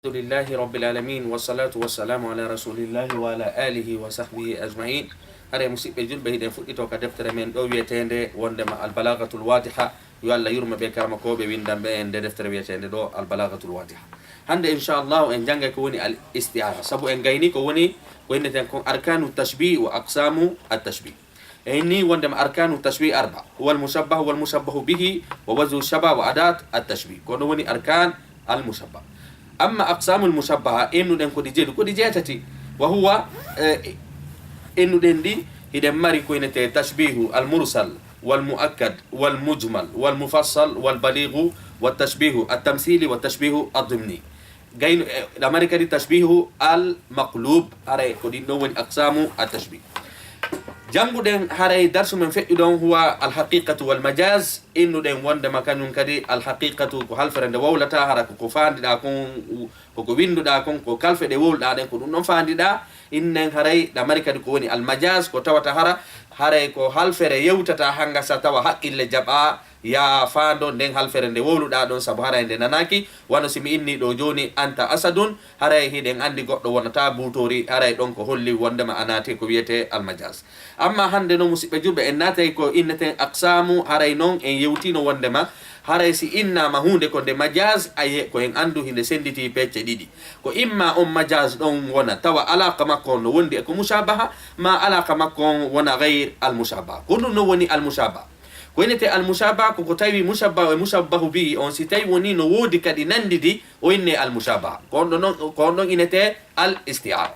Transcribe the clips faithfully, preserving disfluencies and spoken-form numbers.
Alhamdulillahi Rabbil Alamin, wassalatu wassalamu ala Rasulillahi wa ala alihi wa sahbihi ajma'in. Hare musiɓɓe julɓe, hiɗen fuɗɗito ka deftere men ɗo wi'eteende wondema Al Balagatul Wadiha. Yo Allah yurmo ɓe karmakooɓe windanɓe en nde deftere wi'eteende ɗo Al Balagatul Wadiha. Hande, inchallahu, en janngay ko woni al isti'ara. Sabu en gayni ko woni, ko inneten kon arkanu tashbih wa aqsamu at tashbih. E inni wondema arkanu tashbih arba, huwa al mushabbah wal mushabbahu bihi wa wajhu shabah wa adat at tashbih. Ko ɗum woni arkan al mushabbah. Amma aqsamul mushabbaha, innuɗen ko ɗi jeeɗi, ko ɗi jeetati. Wa huwa, eh, innuɗen ɗi, hiɗen mari ko innete tashbihu al mursal wal muakkad wal mujmal wal mufassal wal balighu wa tashbihu at tamsili wa tashbihu ad dimni. Gayno, eh, ɗa mari kadi tashbihu al maqlub, haray ko ɗin ɗon woni aqsamu at tashbih. Jannguɗen haray darsu men feƴƴuɗon huwa al haqiqatu wal majaz, innuɗen wondema kañum kadi al haqiqatu ko halfere nde wowlata, hara ko ko faandiɗa kon, ko ko winnduɗa kon, ko kalfe ɗe wowluɗa ɗen, ko ɗum ɗon faandiɗa. Innen haray ɗa mari kadi ko woni al majaz, ko tawata hara, haray ko halfere yewtata hanga sa tawa haqqille jaɓa, ya faando nden halfere nde wowluɗa ɗon, sabu haray nde nanaaki. Wano si mi inni ɗo jooni, anta asadun, haray hiɗen andi goɗɗo wonata buutori, haray ɗon ko holli wondema a naati ko wiyete al majaz. Amma hande no musiɓɓe julɓe, en naatay ko inneten aqsamu, haray non en yewtino wondema haray si innama huunde ko nde majaz, aye ko en andu hinde senditi pecce ɗiɗi. Ko imma on majaz ɗon wona tawa alaqa makko on no wondi e ko mushabaha, ma alaqa makko on wona gayr al mushabaha. Ko ɗum no woni al mushabaha. Ko innete al mushabaha ko ko tawi mushabbahu e mushabbahu bihi on, si tawi woni no woodi kadi nandidi, o inne al mushabaha. Ko on ɗon, ko on ɗon innete al isti'ara.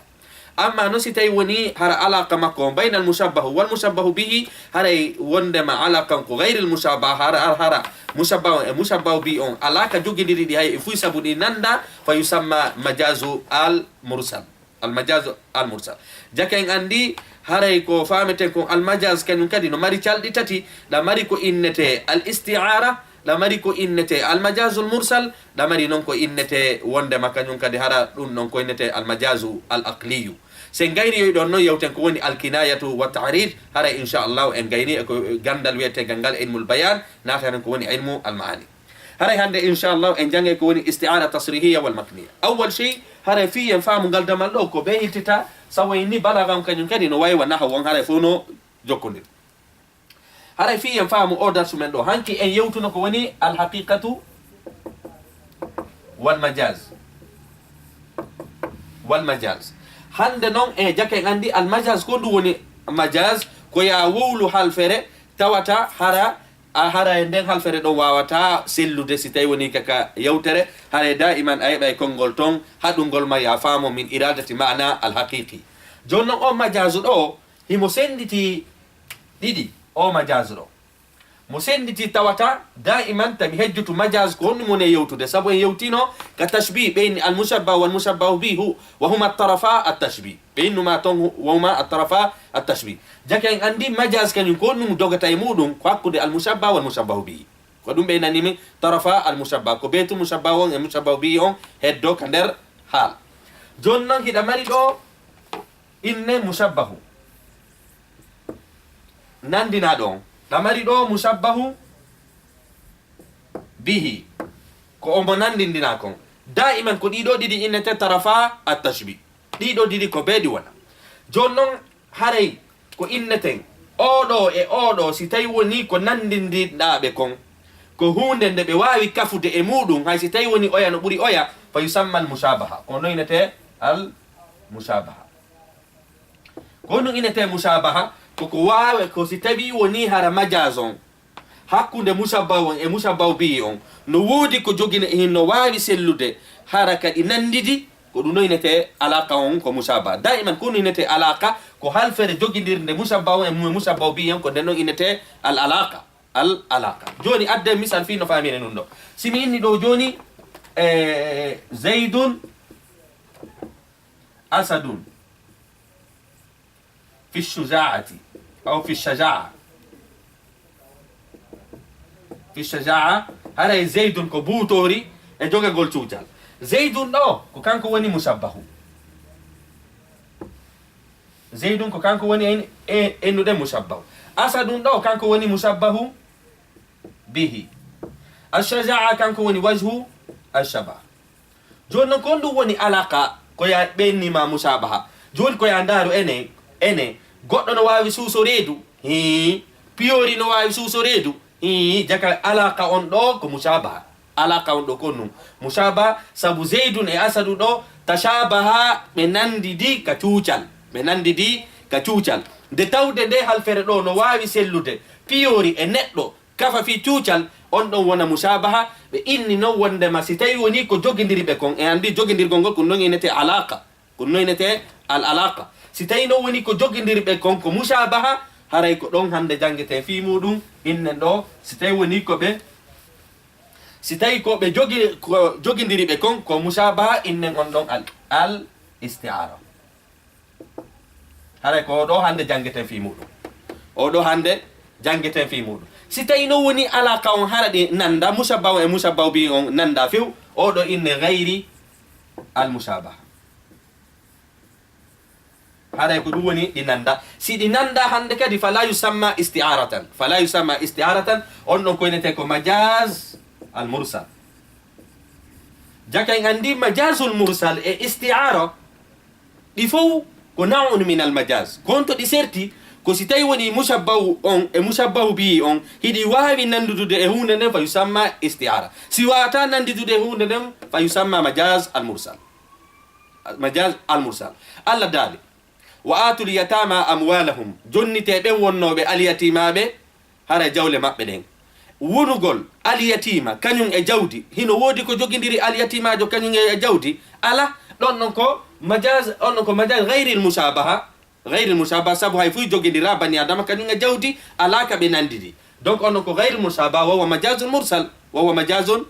Amma non si tawi woni hara alaqa makko on bayna al mushabbahu wal mushabbahu bihi, haray wondema alaqa on ko gayr al mushabaha, hara, hara, hara mushabbahu e mushabbahu bihi on alaa ka jogindiri ɗi hay e fuy sabu ɗi nanda, fa yusamma majazu al mursal. Al majazu al mursal. Jaka en andi, haray ko faameten kon al majaz kañum kadi no mari calɗi tati, ɗa mari ko innete al isti'ara, ɗa mari ko innete al majazul mursal, ɗa mari non ko innete wondema kañum kadi hara ɗum non ko innete al majazu al aqliyu. Sen gayni yoy ɗon non yewten ko woni al kinayatu wa ta'rid, haray inchallahu en gayni e ko gandal wiyetegal ngal ilmul bayan, naatanen ko woni ilmu al maani. Haray hande inchallahu en janngay ko woni isti'ara tasrihiya wal makniya. Awwal shay, haray fii en faamu ngal damal ɗo ko ɓe hiltita, sabu en ni balaga on kañum kadi no waywa nahaw on, haray fof no jokkondir. Haray fii en faamu o darsu men ɗo, hanki en yewtuno ko woni al haqiqatu wal majaz. Wal majaz. Hande non e jaka en andi al majaz ko ndu woni majaz, ko ya wowlu halfere tawata hara, a hara e nden halfere ɗon wawata sellude si tawi woni kaka yewtere, haray daiman a heɓay konngol ton haɗungol ma ya faamo min iradati maana al haqiqi. Jooni non o majazu ɗo himo senditi ɗiɗi, o majazu ɗo. Mo senditi tawata daiman tami hejjutu majaz ko honɗum woni e yewtude, sabu en yewtino ka tashbih ɓe inni al mushabbah wal mushabbahu bihi hu-, wa huma tarafa at tashbih. Ɓe innuma ton hu-, wa huma at tarafa at tashbih. Jaka en andi majaz kañum ko honɗum dogata e muɗum ko hakkunde al mushabbah wal mushabbahu bihi. Ko ɗum ɓe nanimi tarafa al mushabbah. Ko beetu mushabbah on e mushabbahu bihi on heddo ka nder haal. Jooni non hiɗa mari ɗo inne mushabbahu. Nandinaɗo on. Ɗa mari ɗo mushabbahu bihi. Ko omo nandindina kon. Daiman ko ɗiɗo ɗiɗi innete tarafa at tashbih. Ɗiɗo ɗiɗi ko beeɗi wona. Jooni non haray ko inneten oɗo e oɗo si tawi woni ko nandindinɗaɓe kon. Ko huunde nde ɓe waawi kafude e muɗum, hay si tawi woni oya no ɓuri oya, fa yusamma al mushabaha. Ko no innete al mushabaha. Ko ɗum innete mushabaha, ko ko waawe, ko si tawi woni hara majaz on hakkunde mushabbah on e mushabbah bihi on, no woodi ko jogina e hin no waawi sellude, hara kadi nandidi, ko ɗum no innete alaqa on ko mushabaha. Daiman ko ɗum innete alaqa, ko halfere jogindirnde mushabbah on e mu-, mushabbah bihi on, ko nden ɗon innete al alaqa. Al alaqa. Jooni adde misal fii no faamire ɗum ɗo. Si mi inni ɗo jooni, eh, Zaydun asadun fi shujaati aw fi shajaa. Fi shajaa, haray Zaydun ko buutoori e jogagol cuucal. Zaydun ɗo, ko kanko woni mushabbahu. Zaydun ko kanko woni en, e, ennuɗen mushabbahu. Asadun ɗo, kanko woni mushabbahu bihi. Ash-shajaa, kanko woni wajhu ash-shabah. Jooni noon, ko honɗum woni alaqa ko ya ɓenni ma musabaha? Jooni ko ya ndaaru ene, ene, goɗɗo no waawi suuso reedu? Hii. Piyoori no waawi suuso reedu? Hii. Jaka alaqa on ɗo ko musabaha. Alaqa on ɗo ko honɗum? Musabaha, sabu Zeydun e Asadu ɗo tashabaha, ɓe nanndidi ka cuucal. Ɓe nanndidi ka cuucal. Nde tawde nde halfere ɗo no waawi sellude piyoori e neɗɗo, kafa fii cuucal, on ɗon wona musabaha. Ɓe inni non wondema si tawi woni ko jogindiri ɓe kon, en anndi jogindirgol ngol, ko non innetee alaqa. Ko non innetee al alaqa. Si tawi non woni ko jogindiri ɓe kon ko musabaha, haray ko ɗon hannde janngeten fii muuɗum, innen ɗo, si tawi woni ko ɓe, si tawi ko ɓe jogi-, ko jogindiri ɓe kon ko musabaha, innen on ɗon al, al isti'ara. Haray ko o ɗo hannde janngeten fii muuɗum. O ɗo hannde janngeten fii muuɗum. Si tawi non woni alaqa on hara ɗi nannda, mushabbahu e mushabbahu bihi on nannda few, o ɗo inne gayri al mushabaha. Haray ko ɗum woni ɗi nannda. Si ɗi nannda hannde kadi, fala yusamma isti'aratan. Fala yusamma isti'aratan, on ɗon ko innetee ko majaz al mursal. Jaka en anndi majazul mursal e isti'ara, ɗi fow ko naw'un min al majaz. Ko honto ɗi serti? Ko si tawi woni mushabbahu on e mushabbahu bihi on hiɗi waawi nanndudude e huunde nden, fa yusamma isti'ara. Si waawataa nanndudude e huunde nden, fa yusamma majaz al mursal. Majaz al mursal. Allah daali, "Wa atul yatama amwalahum." Jonnitee ɓen wonnooɓe alyatimaaɓe, haray jawle maɓɓe ɗen. Wonugol alyatima kañum e jawdi, hino woodi ko jogindiri alyatimaajo kañum e jawdi? Alaa, ɗon ɗon ko majaz, on ɗon ko majaz gayril mushabaha, gayril mushabaha, sabu hay fuy jogindiraa bani Adama kañum e jawdi, alaa ka ɓe nanndidi. Donc, on ɗon ko gayril mushabaha, wa huwa majazun mursal, wa huwa majazun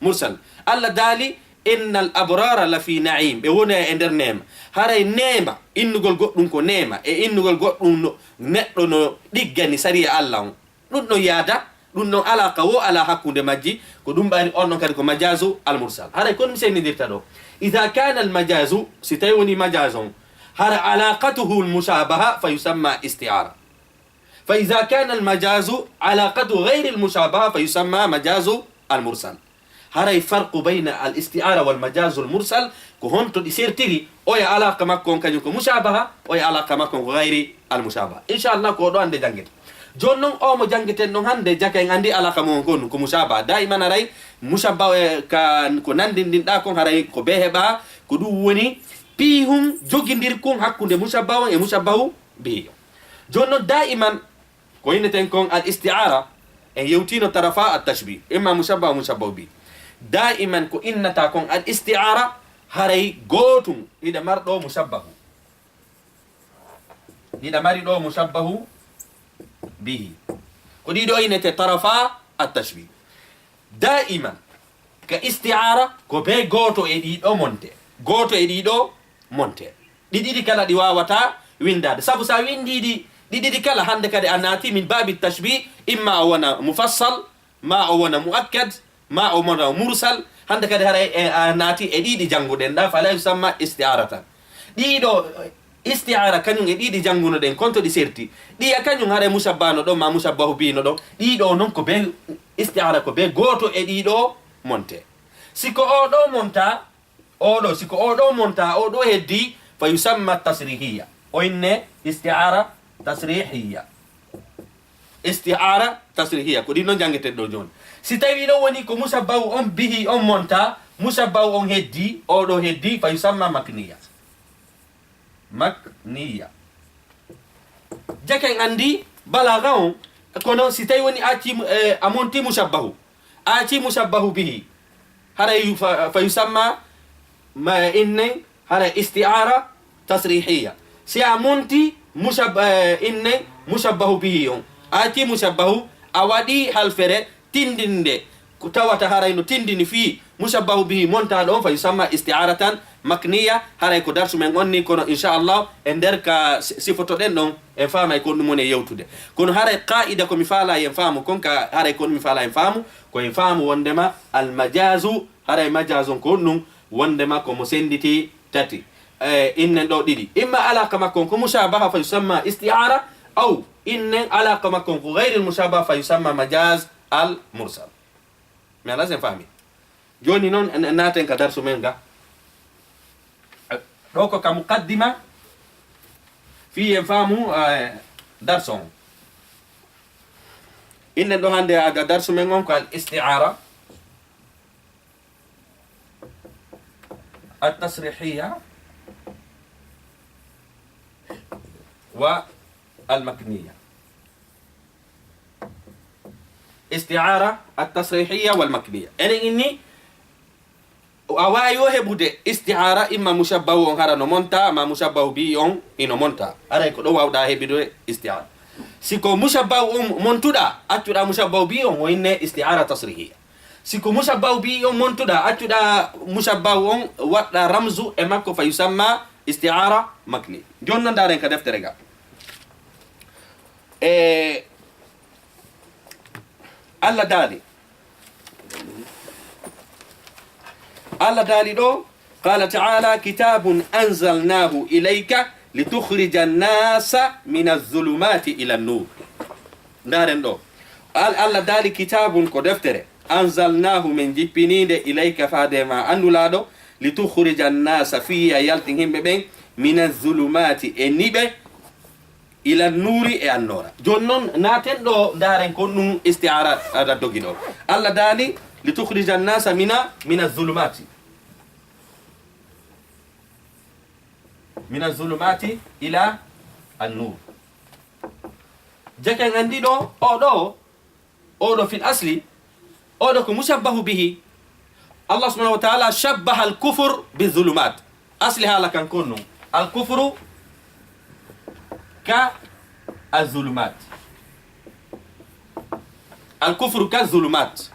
mursal. Allah daali, "Innal abrara lafi na'im." Ɓe woni e nder neema. Haray neema, innugol goɗɗum ko neema, e innugol goɗɗum no, neɗɗo no ɗiggani sariya Allah on. Ɗum ɗon yaada, ɗum ɗon alaqa wo alaa hakkunde majji, ko ɗum ɓayri on ɗon kadi ko majazu al mursal. Haray kon mi senndirta ɗo. Idha kana al majazu, si tawi woni majaz on, hara alaqatuhu al mushabaha, fa yusamma isti'ara. Fa idha kana al majazu alaqatu ghayri al mushabaha, fa yusamma majazu al mursal. Haray farqu bayna al isti'ara wal majazul mursal, ko honto ɗi sertiri, oya alaqa makko on kañum ko mushabaha, oya alaqa makko on ko gayri al mushabaha. Inchallah, ko ɗo hannde janngeten. Jooni non, o mo janngeten ɗon hannde, jaka en anndi alaqa mo on kon ko mushabaha. Daiman haray mushabbahu e ka ko nanndindinɗaa kon haray ko bee heɓa, ko ɗum woni piihun jogindirkun hakkunde mushabbahu on e mushabbahu bihi. Jooni non, daiman, ko inneten kon al isti'ara, en yewtino tarafa at tashbih, imma mushabbah, mushabbah bi. Daiman ko innata kon al isti'ara, haray gootun hiɗa mar ɗo mushabbahu. Hiɗa mari ɗo mushabbahu bihi. Ko ɗiɗo innete tarafa at tashbih. Daiman, ka isti'ara, ko be gooto e ɗiɗo monte. Gooto e ɗiɗo monte. Ɗi ɗiɗi kala ɗi waawataa winndaade. Sabu so a winndii ɗi, ɗi ɗiɗi kala, hannde kadi a naati min baabi tashbih, imma o wona mufassal, ma o wona muakkad, ma o wona mursal. Hannde kadi haray e, a naati e ɗiɗi jannguɗen ɗa, fala yusamma isti'aratan. Ɗiɗo, isti'ara kañum e ɗiɗi janngunoɗen, konto ɗi serti. Ɗiya kañum haray mushabbah no ɗon, ma mushabbahu bihi no ɗon. Ɗiɗo non ko be isti'ara, ko be gooto e ɗiɗo monte. Si ko o ɗo monta, o ɗo, si ko o ɗo monta, o ɗo heddi, fa yusamma tasrihiyya. O inne isti'ara tasrihiyya. Isti'ara tasrihiyya, ko ɗin non janngeteɗo jooni. Si tawi ɗo woni ko mushabbahu on bihi on monta, mushabbahu on heddi, o ɗo heddi, fa yusamma makniyya. Makniyya. Jaka en anndi balaaga on, kono si tawi woni a acci, eh, a monti mushabbahu, a acci mushabbahu bihi, haray fa, fa yusamma ma innen, haray isti'ara tasrihiyya. Si a monti mushab-, eh, innen mushabbahu bihi on, a acci mushabbahu, a waɗi halfere, tindinde, ko tawata haray no tindini fii mushabbahu bihi montaaɗo on, fa yusamma isti'aratan makniyya. Haray ko darsu men on ni, kono inchallah e nder ka si-, sifotoɗen ɗon, en faamay ko ɗum woni e yewtude. Kono haray qaa'ida ko mi faalaa en faamu kon ka, haray ko ɗum mi faalaa en faamu, ko en faamu wondema al majazu, haray majaz on ko ɗum wondema ko mo sennditi tati. Eh, innen ɗo ɗiɗi. Imma alaqa makko on ko mushabaha fa yusamma isti'ara, aw innen alaqa makko on ko gayril mushabaha fa yusamma majaz al mursal. Mi alaa si en faami. Jooni non, en, en naaten ka darsu men ga. Ɗo ko ka muqaddima, fii en faamu, eh, darsu on. Innen ɗo hannde, ada darsu men on ko al isti'ara at tasrihiya wa al makniya. Isti'ara at tasrihiya wal makniya. Enen inni, a waawi o heɓude isti'ara, imma mushabbahu on hara no monta, ma mushabbahu bihi on ino monta. Aray ko ɗo waawɗa heɓude isti'ara. Si ko mushabbahu on montuɗa, accuɗa mushabbahu bihi on, o inne isti'ara tasrihiya. Si ko mushabbahu bihi on montuɗa, accuɗa mushabbahu on, waɗɗa ramzu e makko, fa yusamma isti'ara makni. Jooni non ndaaren ka deftere ga. E Allah daali. Allah daali ɗo, qala ta'ala, "Kitabun anzalnahu ilayka litukhrija an-nasa min az-zulumati ila an-nur." Ndaaren ɗo. Al-, Allah daali, "Kitabun," ko deftere, "anzalnahu," men jippiniinde, "ilayka," faade ma, an Nulaaɗo, "litukhrija an-nasa," fii a yaltin himɓe ɓen, "min az-zulumati," e niɓe, "ila nuuri," e annoora. Jooni non, naaten ɗo, ndaaren ko ɗum isti'ara ada dogi ɗo. Allah daali, "Litukhrija an-nasa mina, mina zulumati." "Mina zulumati ila an-nur." Jake en anndi ɗo, o ɗo, o ɗo fil asli, o ɗo ko mushabbahu bihi. Allah subhanahu wa ta'ala shabbaha al-kufr bi zulumat. Asli haala kan kon non. Al-kufru ka az-zulumat. Al-kufru ka zulumat.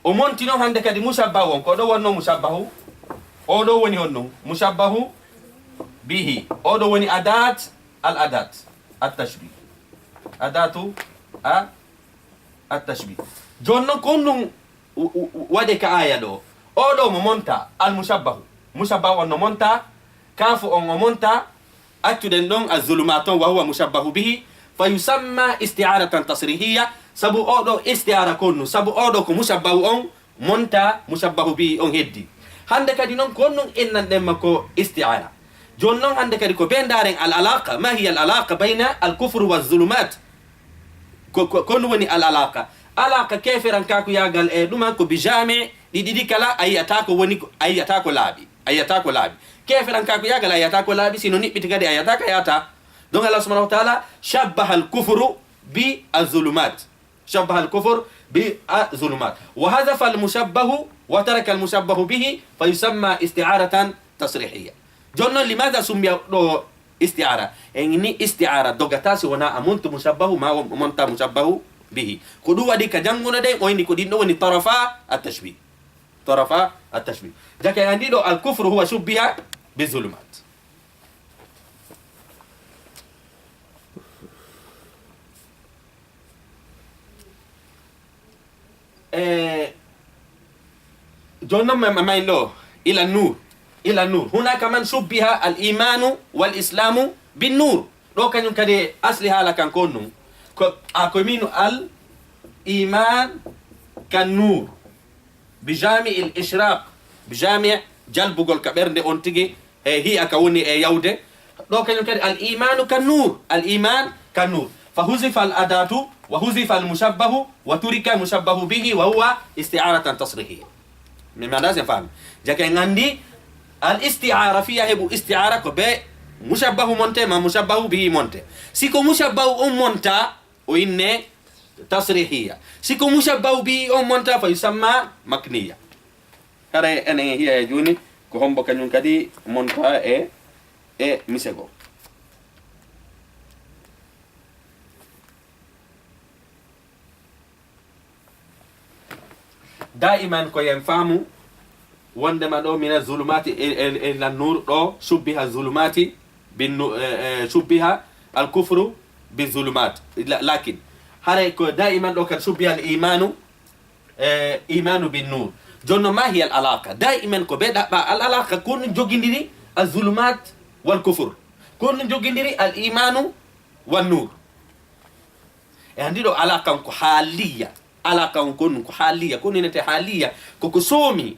O monti non hannde kadi mushabbahu on. Ko ɗo wonno mushabbahu. O ɗo woni honno? Mushabbahu bihi. O ɗo woni adat al-adat. At-tashbih. Adatu a, at-tashbih. Jooni non ko ɗum u-, u-, u-, waɗe ka aaya ɗo. O ɗo mo monta, al-mushabbahu. Mushabbahu on no monta, kaafu on o monta, accuɗen ɗon az-zulumat on, wa huwa mushabbahu bihi, fa yusamma isti'aratan tasrihiyya, sabu o ɗo isti'ara ko ɗum, sabu o ɗo ko mushabbahu on monta, mushabbahu bihi on heddi. Hannde kadi non ko ɗum innanɗen ma ko isti'ara. Jooni non hannde kadi ko ɓe ndaaren al-alaqa, ma hiya al-alaqa bayna al-kufr wa zulumat. Ko, ko, ko ɗum woni al-alaqa. Alaqa keeferankaaku yaagal e ɗuma ko bi jami ɗi ɗiɗi kala a yiyata ko woni ko, a yiyata ko laaɓi. A yiyata ko laaɓi. Keeferankaaku yaagal a yiyata ko laaɓi, sino niɓɓiti kadi a yiyata ka yaata. Donc Allah subhanahu wa ta'ala shabbaha al-kufru bi az-zulumat. Shabbaha al-kufr bi az-zulumat. Wa hazafa al-mushabbahu wa taraka al-mushabbahu bihi fa yusamma isti'aratan tasrihiyya. Jooni non, limadha summiya ɗo isti'ara? En ni isti'ara dogata si wona a montu mushabbahu ma o monta mushabbahu bihi. Ko ɗum waɗi ka jannguno ɗen, o inni ko ɗin ɗo woni tarafa at-tashbih. Tarafa at-tashbih. Jake en anndi ɗo al-kufru huwa shubbiha bi zulumat. E, jooni non ma, ma, ma en ɗo, ila nur, ila nur. Hunaka man shubbiha al-imanu wal islamu bin nur. Ɗo kañum kadi asli haala kan ko ɗum. Ko, a ko minu al-iman kan nur. Bi jami il ishraq, bi jami jalbugol ka ɓernde on tigi, e hiya ka woni e yawde. Ɗo kañum kadi al imanu kan nur, al iman kan nur. Fa huzifa al adatu, wa huzifa al mushabbahu, wa turika al mushabbahu bihi, wa huwa isti'aratan tasrihiyya. Mi manda sen faami. Jake en anndi al isti'ara fiya heɓu isti'ara ko be mushabbahu monte ma mushabbahu bihi monte. Si ko mushabbahu on monta, o inne tasrihiyya. Si ko mushabbahu bihi on monta fa yusamma makniyya. Hara enen hiya e jooni ko hombo kañum kadi monta e, e mise go. Daiman ko yen faamu wondema ɗo mina zulumati e, e, e lan nur ɗo shubbiha zulumati bin nu-, e, e, shubbiha al kufru bi zulumat. La-, lakin haray ko daiman ɗo kan shubbiha al imanu, e, imanu bin nur. Jonno ma hiya al alaqa? Daiman ko ɓe ɗaɓɓa al alaqa, ko ɗum jogindiri al zulumat wal kufur, ko ɗum jogindiri al imanu wan nur. E anndi ɗo alaqa on ko haaliya. Alaqa on ko ɗum ko haaliya. Ko ɗum innete haaliya? Ko ko soomi.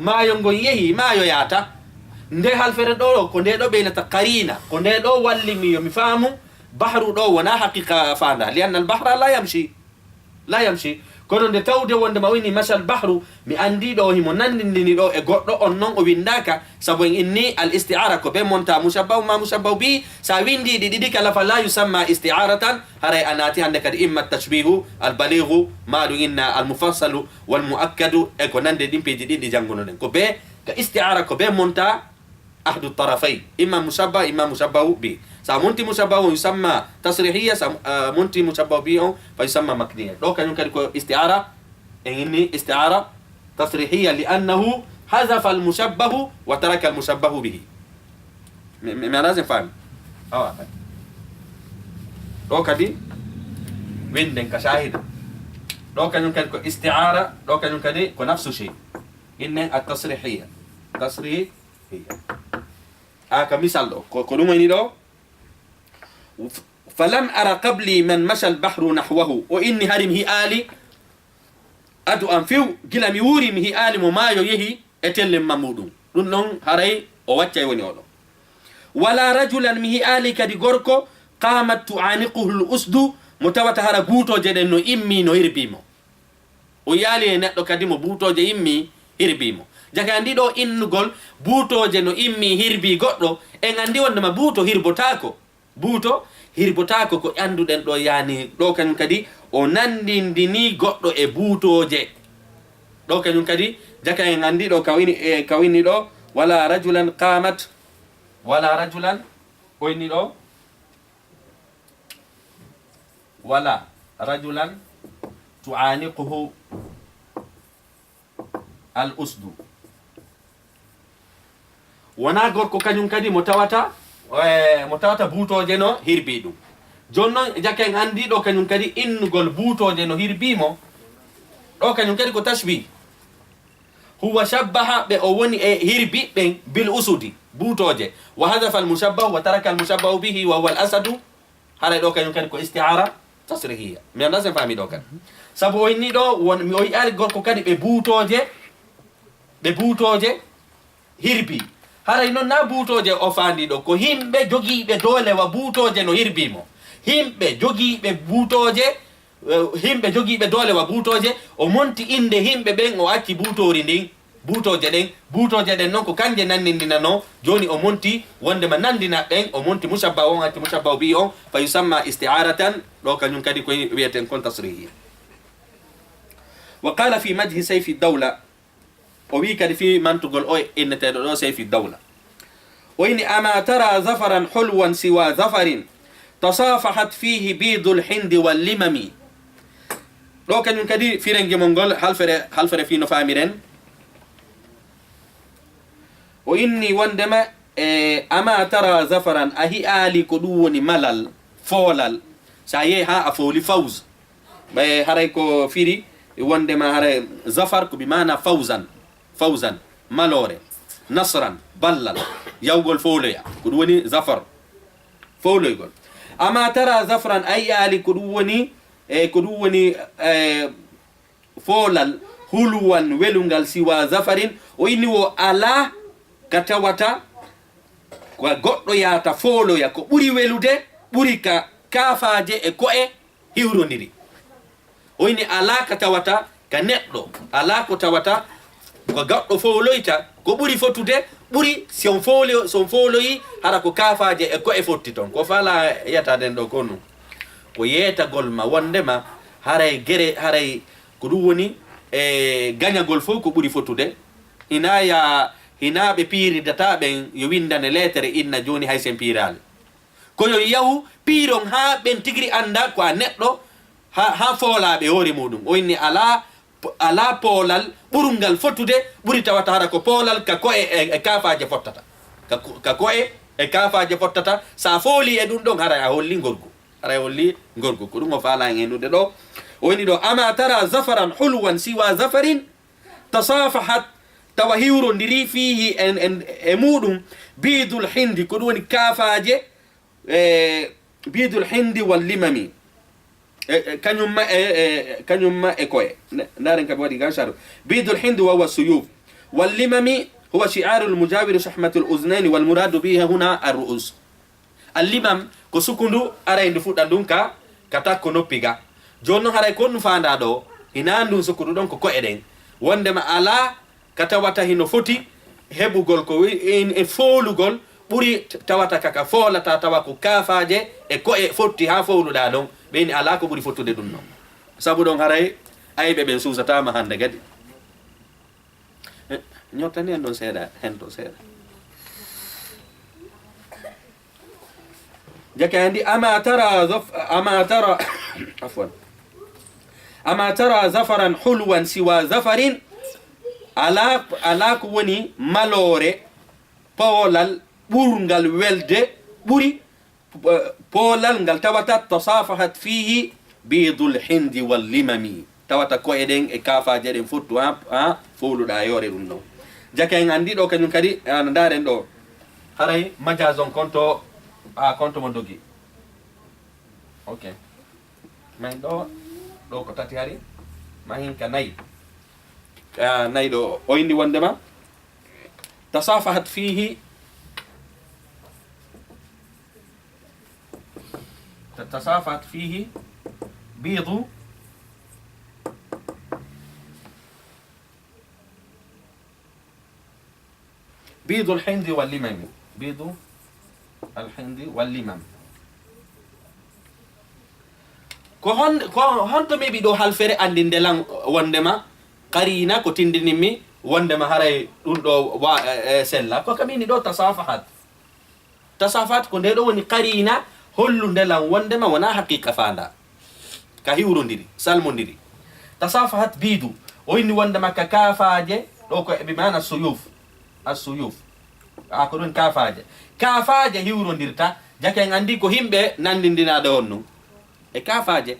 maayo ngon yehi, maayo yaata. Nde halfere ɗo, ko nde ɗo ɓeynata qarina, ko nde ɗo walli mi yo mi faamu, bahru ɗo wona haqiqa faanda, li anna al bahra la yamshi. La yamshi. Kono nde tawde wonde ma o inni mashal bahru, mi anndi ɗo himo nanndindini ɗo e goɗɗo, on non o winndaaka, sabu en inni al isti'ara ko be monta mushabbahu ma mushabbahu bi, sa winndi ɗi ɗiɗi kala fa la yusamma isti'aratan, haray a naati hannde kadi imma tashbihu al balighu, ma ɗum inna al mufassalu wal muakkadu, e ko nande ɗin peeji ɗin ɗi janngunoɗen. Ko be, ka isti'ara ko be monta ahdu tarafay, imma mushabbah, imma mushabbahu bi. Sa monti mushabbahu on yusamma tasrihiya, sa, ah, monti mushabbahu bi on fa yusamma makniya. Ɗo kañum kadi ko isti'ara, en inni isti'ara tasrihiya li annahu hazafa al mushabbahu wa taraka al mushabbahu bihi. Mi, mi, mi ana sen faami. Awa. Ɗo kadi winden ka shahida. Ɗo kañum kadi ko isti'ara, ɗo kañum kadi ko nafsu shay. Innen at tasrihiya. Tasrihiya. A ka misal ɗo, ko, ko ɗum woni ɗo. F-, Falam ara qabli man masha al-bahru nahwahu. O inni hari mi hi'aali adu am few, gila mi wuuri mi hi'aali mo maayo yehi e tellem ma muuɗum. Ɗum ɗon haray o waccay woni oɗo. Wala rajulan, mi hi'aali kadi gorko, qamat tu'aniquhu al-usdu, mo tawata hara buutooje ɗen no immi no hirbii mo. O yi'aali e neɗɗo kadi mo buutooje immi hirbii mo. Jaka anndi ɗo innugol buutooje no immi hirbii goɗɗo, en anndi wondema buuto hirbotaako. Buuto hirbotaako ko annduɗen ɗo, yaani ɗo kañum kadi o nanndindini goɗɗo e buutooje. Ɗo kañum kadi jaka en anndi ɗo ka wini, e, ka wini ɗo, wala rajulan qamat, wala rajulan, o inni ɗo, wala rajulan tu'aniquhu al usdu. Wonaa gorko kañum kadi mo tawata, e, mo tawata buutooje no hirbii ɗum. Jooni noon, jaka en anndi ɗo kañum kadi innugol buutooje no hirbii mo, ɗo kañum kadi ko tashbih. Huwa shabbaha, ɓe o woni e hirbii ɓen, bil usudi, buutooje. Wa hadafa al mushabbahu wa taraka al mushabbahu bihi wa huwa al asadu. Haray ɗo kañum kadi ko isti'ara tasrihiyya. Mi anndaa sen faami ɗo kadi. Sabu o inni ɗo, won, mi o yi'aali gorko kadi ɓe buutooje, ɓe buutooje hirbii. Haray noon na buutooje o faandi ɗo, ko himɓe jogiiɓe doole wa buutooje no hirbii mo. Himɓe jogiiɓe buutooje, eh, himɓe jogiiɓe doole wa buutooje, o monti innde himɓe ɓen, o acci buutoori ndin, buutooje ɗen. Buutooje ɗen noon ko kanje nanndindinanoo, jooni o monti wondema nanndina ɓen, o monti mushabbah on, acci mushabbah bihi on, fa yusamma isti'aratan, ɗo kañum kadi ko wi'eten kon tasrihiyya. Wa qala fi madhi sayfi dawla, o wi'i kadi fii mantugol o inneteeɗo ɗo Sayfi Dawla. O inni, "Ama tara zafaran hulwan siwa zafarin, tasafahat fihi bidul hindi wal limami." Ɗo kañum kadi firengimol ngol halfere, halfere fii no faamiren. O inni wondema, e, "Ama tara zafaran, a hi'aali ko ɗum woni malal, foolal, sa yehi haa a fooli fawz." Ɓay haray ko firi wondema haray zafar ko bi maana fawzan, fawzan, maloore, nasran, ballal, yawgol fowloya. Ko ɗum woni zafar, fowloygol. Ama tara zafran, a yi'aali ko ɗum woni, e, ko ɗum woni, e, foolal, hulwan, welungal, siwa zafarin, o inni wo alaa ka tawata ko goɗɗo yaata fooloya, ko ɓuri welude, ɓuri ka kaafaaje e ko'e hiwrondiri. O inni alaa ka tawata ka neɗɗo, alaa ko tawata ko goɗɗo fooloyta, ko ɓuri fotude, ɓuri si on foolo-, si on fooloyi, hara ko kaafaaje e ko'e fotti ton. Ko faalaa yataden ɗo ko ɗum. Ko yeetagol ma wondema haray gere, haray ko ɗum woni e gañagol fof ko ɓuri fotude. Hinaa ya, hinaa ɓe piiridata ɓen yo winndane leetere inna jooni hay sen piiraali. Ko yo yahu piiron haa ɓen tigiri annda ko a neɗɗo, haa, haa foolaa ɓe hoore muuɗum. O inni alaa, alaa poolal ɓurungal fotude, ɓuri tawata hara ko poolal ka ko'e e, e kaafaaje fottata. Ka ko-, ka ko'e e kaafaaje fottata. So a foolii e ɗum ɗon, haray a hollii ngorgu. Haray hollii ngorgu. Ko ɗum o faalaa en ennude ɗo. O inni ɗo, "Ama tara zafaran hulwan siwa zafarin, tasafahat, tawa hiwrondiri fiihi en, en, e muuɗum, bidul hindi, ko ɗum woni kaafaaje, e, bidul hindi wal limami." E, e, kañum ma e, e, kañum ma e koye. Ne, ndaaren ka ɓe waɗi gan sharu. Bidul hindi wa huwa suyuf. Wal limami huwa shi'arul mujawiru shahmatul uznayni wal muradu bihi huna ar ru'us. Al limam ko sukundu aray ndu fuɗɗa ndun ka, ka takko noppi ga. Jooni non haray ko honɗun faandaa ɗo? Hinaa ndun sukundu ɗon ko ko'e ɗen. Wondema alaa ka tawata hino foti heɓugol ko wi-, in-, e foolugol ɓuri t-, tawata ka, ka foolata tawa ko kaafaaje e ko'e fotti haa fooluɗaa ɗon. Ɓe inni alaa ko ɓuri fottude ɗun non. Sabu ɗon haray ayɓe ɓen suusataama hannde kadi. Eh, ñottani en ɗon seeɗa, hen to seeɗa. Jaka andi, "Ama tara zaf-, ama tara," afwan. "Ama tara zafaran hulwan siwa zafarin." Alaa, alaa ko woni maloore, poolal, ɓurngal welde, ɓuri, eh, poolal ngal tawata tasafahat fihi bidul hindi wal limami. Tawata ko'e ɗen e kaafaaje ɗen fottu haa, haa fowluɗaa yoore ɗum ɗon. Jaka en andi ɗo kañum kadi, ana ndaaren ɗo. Haray majaz on konto, a konto mo dogi. Ok. Mahin ɗo, ɗo ko tati hari. Mahin ka nayi. Ka nayi ɗo, o inni wondema. Tasafahat fihi. Tasafahat fihi. Bidu. Bidul hindi wal limami. Bidul hindi wal limam. Ko hon-, ko honto mi yiɗi ɗo halfere anndinde lan wondema qarina ko tinndinimmi wondema haray ɗum ɗo wa-, e, e, sella. Ko kam ini ɗo tasafahat. Tasafahat ko nde ɗo woni qarina hollunde lan wondema wona haqiqa fanda. Ka hiwrondiri, salmondiri. Tasafahat bidu. O inni wondema ka kafaje, ɗo ko e bi mana suyuf. As-suyuf. A ko ɗum kafaje. Kafaje hiwrondirta, jake en anndi ko himɓe nanndindinaɗo on nun. E kafaje.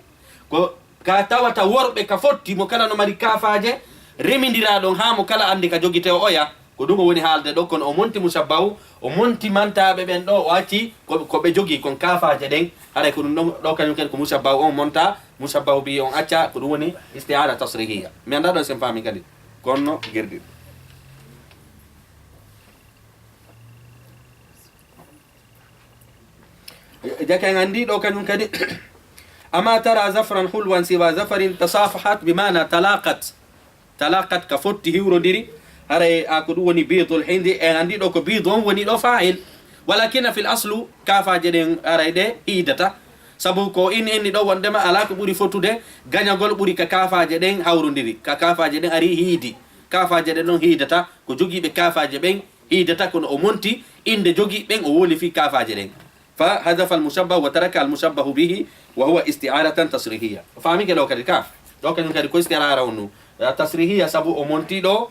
Ko ka tawata worɓe ka fotti mo kala no mari kafaje, remindira ɗon haa mo kala anndi ka jogite o oya. Ko ɗum o woni haalde ɗo, kono o monti musabbahu, o monti mantaɓe ɓen ɗo, o acci ko, ko ɓe jogii kon kafaje ɗen. Haray ko ɗum ɗon ɗo kañum kadi ko musabbahu on monta, musabbahu bi on acca, ko ɗum woni isti'ara tasrihiya. Mi annda ɗon sen faami kadi. Kono gerdi. Jaka en anndi ɗo kañum kadi. Ama tara zafran hulwan siwa zafarin tasafahat bi mana talaqat. Talaqat ka fotti hiwrondiri. Haray a ko ɗum woni bidul hindi. En anndi ɗo ko bidu on woni ɗo fa'il. Walakin fil aslu kafaje ɗen haray ɗe hiidata. Sabu ko in inni ɗo wondema ala ko ɓuri fotude gañagol ɓuri ka kafaje ɗen hawrondiri. Ka kafaje ɗen ari hiidi. Kafaje ɗen ɗon hiidata. Ko jogiiɓe kafaje ɓen hiidata kono o monti innde jogii ɓen o woli fii kafaje ɗen. Fa hadafa al mushabbahu wa taraka al mushabbahu bihi wa huwa isti'aratan tasrihiya. O faami ke ɗo kadi ka. Ɗo kañum kadi ko isti'ara on nu. Eh, tasrihiya sabu o monti ɗo,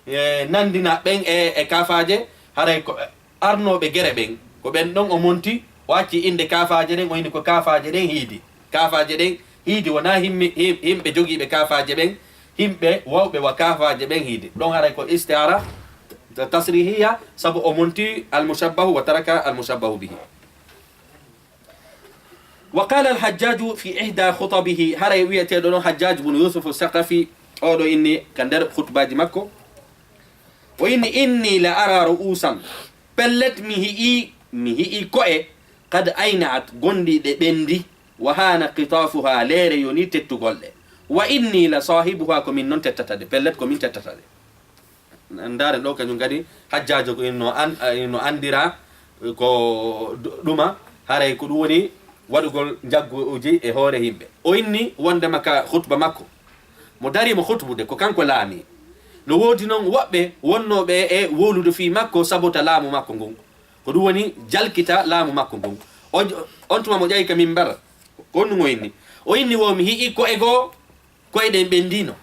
eh, nanndina ɓen e, e kafaje, haray ko, eh, arnooɓe gere ɓen. Ko ɓen ɗon o monti, o acci innde kafaje ɗen, o inni ko kafaje ɗen hiidi. Kafaje ɗen hiidi wona himmi-, him-, himɓe jogiiɓe kafaje ɓen, himɓe wawɓe wa kafaje ɓen hiidi. Ɗon haray ko isti'ara ta-, tasrihiya, sabu o monti al mushabbahu wa taraka al mushabbahu bihi. Wa qala al Hajjaju fi ihda khutabihi, haray wi'eteeɗo ɗon Hajjaj bun Yusuf Saqafi, oɗo inni ka nder khutbaji makko, o inni, inni la ara ru'usan, pellet mi hi'i, mi hi'i ko'e, qad ayna'at, gonɗi ɗe ɓendi, wa hana qitafuha, leere yoni tettugol ɗe, wa inni la sahibuha, ko min non tettata ɗe, pellet ko min tettata ɗe. Ndaaren ɗo kañum kadi, Hajjaajo ko ino an-, ino anndira ko du-, ɗuma, haray ko ɗum woni waɗugol njagguuji e hoore yimɓe. O inni wondema ka khutba makko, mo dari mo khutbude, ko kanko laami. No woodi noon woɓɓe wonnooɓe e wowlude fii makko sabota laamu makko ngun. Ko ɗum woni jalkita laamu makko ngun. O, on tuma mo ƴawi ka mimbar, ko ɗum o inni. O inni wo mi hi'i ko'e goo, ko'e ɗen ɓendiino.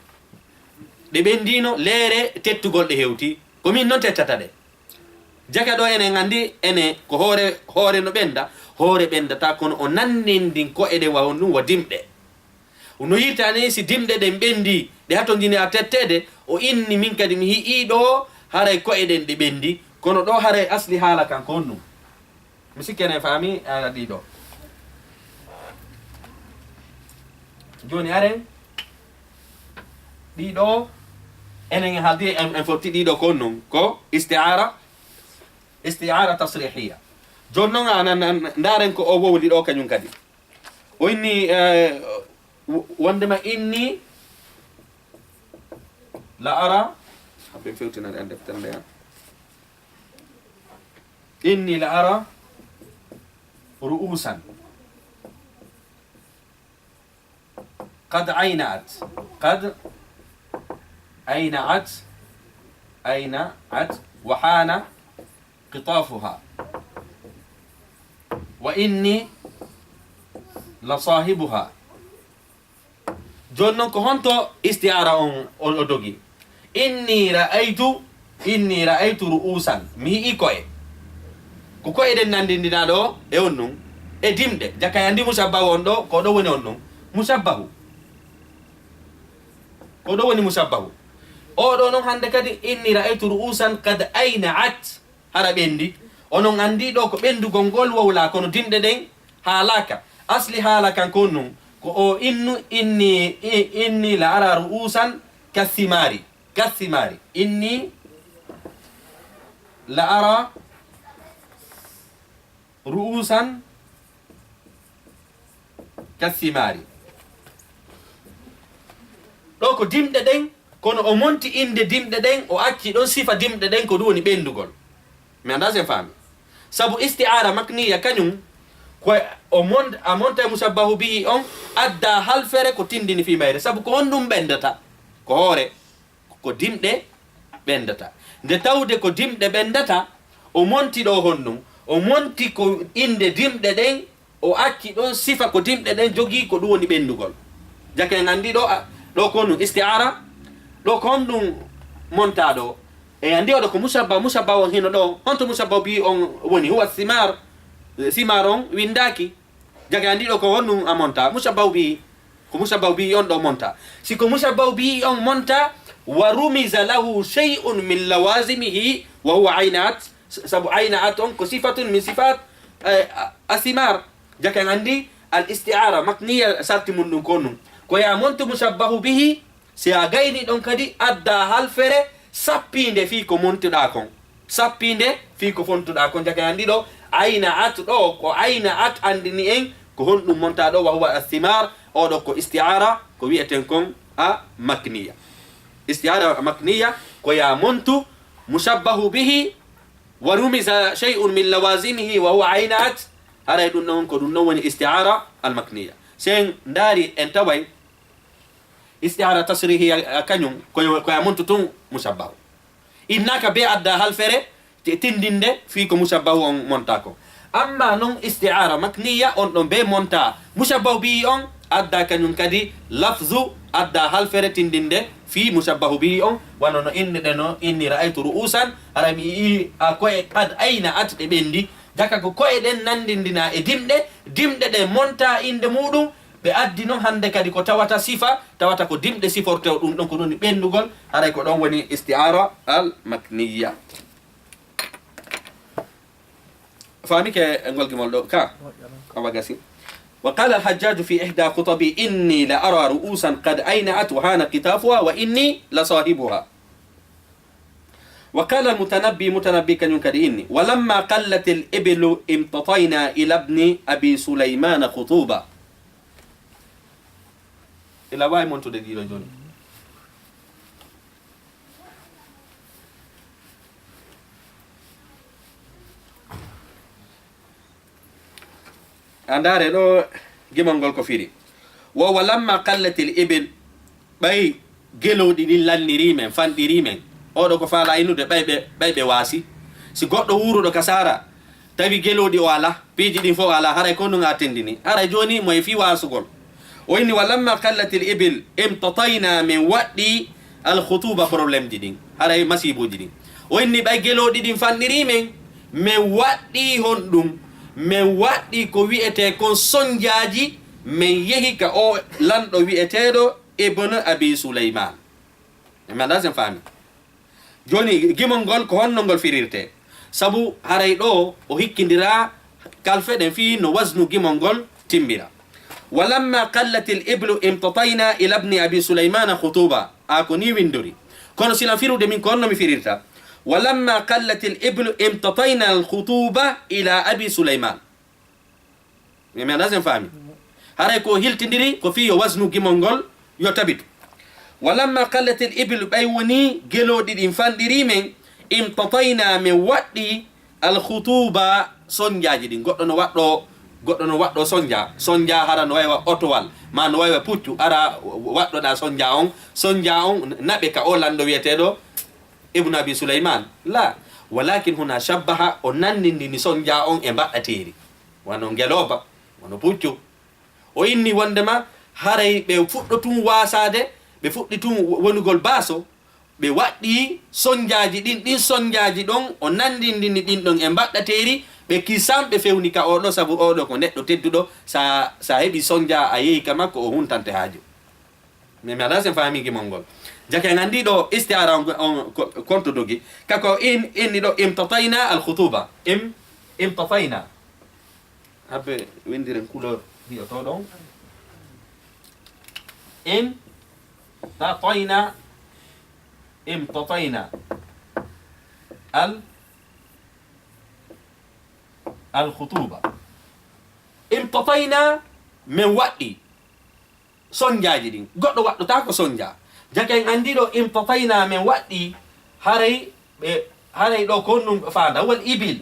Ɗe ɓendiino, leere tettugol ɗe hewti. Ko min non tettata ɗe. Jaka ɗo enen anndi, enen ko hoore, hoore no ɓenda, hoore ɓendata, kono o nannindin ko'e ɗen wa honɗum wa dimɗe. No yirtani si dimɗe ɗen ɓendi, ɗe hatondini a tetteede, o inni min kadi mi hi'i ɗo, haray ko'e ɗen ɗe ɓendi, kono ɗo haray asli haala kan ko honɗum. Mi sikki enen faami, ah, ɗiɗo. Jooni aren, ɗiɗo, enen en haaldi en, en fotti ɗiɗo ko non, ko isti'aara, isti'aara tasrihiya. Jooni non anan, an, ndaaren ko o wowli ɗo kañum kadi. O inni, eh, w-, wondema inni la ara, haɓɓen fewtinande an deftere nde an. Inni la ara ru'usan qad ayna'at, qad ayna'at, ayna'at, wa hana qitafuha, wa inni la sahibuha. Jooni non ko honto isti'aara on, on o dogi? Inni ra'aytu, inni ra'aytu ru'usan. Mi hi'i ko'e. Ko ko'e ɗen nanndindinaa ɗo e on non. E dimɗe. Jaka en anndi mushabbahu on ɗo, ko ɗo woni on non. Mushabbahu. Ko ɗo woni mushabbahu. O ɗo non hannde kadi, inni ra'aytu ru'usan qad ayna'at. Hara ɓendi. Onon anndi ɗo ko ɓendugol ngol wowlaa, kono dimɗe ɗen haalaaka. Asli haala kan ko nun, ko o innu, inni, i-, inni la ara ru'usan kasimari. Kasimari. Inni la ara ru'usan kasimari. Ɗo ko dimɗe ɗen, kono o monti innde dimɗe ɗen, o acci ɗon sifa dimɗe ɗen, ko ɗum woni ɓenndugol. Mi anndaa si en faami. Sabu isti'aara makniya kañum, ko o mon-, a monta e musabbahu bihi on, adda halfere ko tindini fii mayre. Sabu ko honɗum ɓenndata? Ko hoore, ko dimɗe ɓenndata. Nde tawde ko dimɗe ɓenndata, o monti ɗo honɗum? O monti ko innde dimɗe ɗen, o acci ɗon sifa ko dimɗe ɗen jogii, ko ɗum woni ɓenndugol. Jaka en anndi ɗo, a, ɗo ko honɗum isti'aara, ɗo ko honɗum monta ɗo? E anndi oɗo ko musabba, musabba on hino ɗo. Honto musabba bi on woni? Huwa simar, simar on winndaaki. Jaka en anndi ɗo ko honɗum a monta? Musabba bi, ko musabba bi on ɗo monta. Si ko musabba bi on monta, wa rumiza lahu shay'un min lawazimihi wa huwa ayna'at, s-, sabu ayna'at on ko sifatun min sifat, eh, a, asimar. Jaka en anndi al isti'ara makniya sarti mun ɗum ko honɗum? Ko ya montu musabbahu bihi, si a gayni ɗon kadi adda halfere sappiinde fii ko montuɗaa kon. Sappiinde fii ko fontuɗaa kon. Jaka en anndi ɗo, ayna'at ɗo, ko ayna'at anndini en ko honɗum monta ɗo, wa huwa asimar, oɗo ko isti'ara, ko wi'eten kon a makniya. Isti'ara makniya, ko ya montu musabbahu bihi, wa rumiza shay'un min lawazimihi wa huwa ayna'at, haray ɗum ɗon ko ɗum ɗon woni isti'ara al makniya. Si en ndaari en taway isti'ara tasrihiya kañum, ko yo, ko ya montu tun musabbahu. Innaka be adda halfere ti-, tindinde fii ko musabbahu on monta ko. Amma non isti'ara makniya on ɗon be monta musabbahu bihi on, adda kañum kadi lafzu, adda halfere tindinde fii musabbahu bihi on, wano no inni ɗe no inni ra'aytu ru'usan, hara mi yi'i a ko'e qad ayna'at ɗe ɓenndi. Jaka ko ko'e ɗen nanndindina e dimɗe, dimɗe ɗe monta innde muɗum, ɓe addi non hannde kadi ko tawata sifa, tawata ko dimɗe siforte o ɗum ɗon ko ɗum woni ɓenndugol, haray ko ɗon woni isti'ara al makniya. Faami ke ngol gimol ɗo ka? Awa gasi. Wa qala al-Hajjaju fi ihda khutabi, "Inni la ara ru'usan qad ayna'at wa hana qitafuha wa inni la sahibuha." Wa qala al-Mutanabbi, Mutanabbi kañum kadi inni, "Wa lamma qallat al-ibilu imtatayna ila ibni Abi Sulaymana khutuba." Ila waawi montude ɗiɗo jooni. A ndaare ɗo gimol ngol ko firi. Wo, wa lamma qallatil ibil, ɓay gelooɗi ɗin lannirii men, fanɗirii men. Oɗo ko faalaa innude ɓay ɓe, ɓay ɓe waasi. Si goɗɗo wuuruɗo ka saara, tawi gelooɗi o alaa, piiji ɗin fof o alaa, haray ko ɗun a tindini. Haray jooni mo e fii waasugol. O inni, "Wa lamma qallatil ibil, imtatayna, min waɗɗii al khutuba, problème ji ɗin, haray masiibuuji ɗin." O inni, "Ɓay gelooɗi ɗin fanɗirii men, min waɗɗii honɗun? Min waɗɗii ko wi'etee kon sonjaaji, min yehi ka o lanɗo wi'eteeɗo Ibn Abi Sulayman." Mi anndaa si en faami. Jooni, gimol ngol ko honno ngol firirtee? Sabu haray ɗo o hikkindiraa kalfe ɗen fii no wasnu gimol ngol timmira. "Wa lamma qallatil iblu imtatayna ila ibni Abi Sulaymana khutuba." A ko nii windori. Kono si lan firude min ko honno mi firirta? "Wa lamma qallatil iblu imtatayna al khutuba ila Abi Sulayman." Mi, mi anndaa si en faami. Haray ko o hiltindiri ko fii yo wasnu gimol ngol yo tabitu. "Wa lamma qallatil ibilu", ɓay wonii gelooɗi ɗin fanɗirii men, "imtatayna", min waɗɗii, "al khutuba", sonjaaji ɗin. Goɗɗo no waɗɗoo, goɗɗo no waɗɗoo sonja. Sonja hara no wayi wa otowal, maa no wayi wa puccu. Ara waɗɗoɗaa sonja on. Sonja on naɓe ka o lanɗo wi'eteeɗo Ibnu Abi Sulayman. La. Walakin huna shabbaha, o nanndindini sonja on e mbaɗɗateeri. Wano ngelooba, wano puccu. O inni wonndema haray ɓe fuɗɗo tun waasaade, ɓe fuɗɗi tun wonugol baaso, ɓe waɗɗii sonjaaji ɗin, ɗin sonjaaji ɗon o nanndindini ɗin ɗon e mbaɗɗateeri, ɓe kisan ɓe fewni ka oɗo, sabu oɗo ko neɗɗo tedduɗo, sa, sa heɓi sonja a yehi ka makko o huntante haaju. Mi, mi anndaa si en faami gimol ngol. Jaka en anndi ɗo isti'ara on, on ko, konto dogi. Kako in, inni ɗo imtatayna al khutuba. Im, imtatayna. Habbe winndiren couleur. Hiyo to ɗon. Imtatayna, imtatayna. Al, al khutuba. Imtatayna, min waɗɗi sonjaaji ɗin. Goɗɗo waɗɗotaako sonja. Jaka en anndi ɗo, imtatayna, min waɗɗi, haray ɓe, haray ɗo ko honɗum faanda, wal ibil,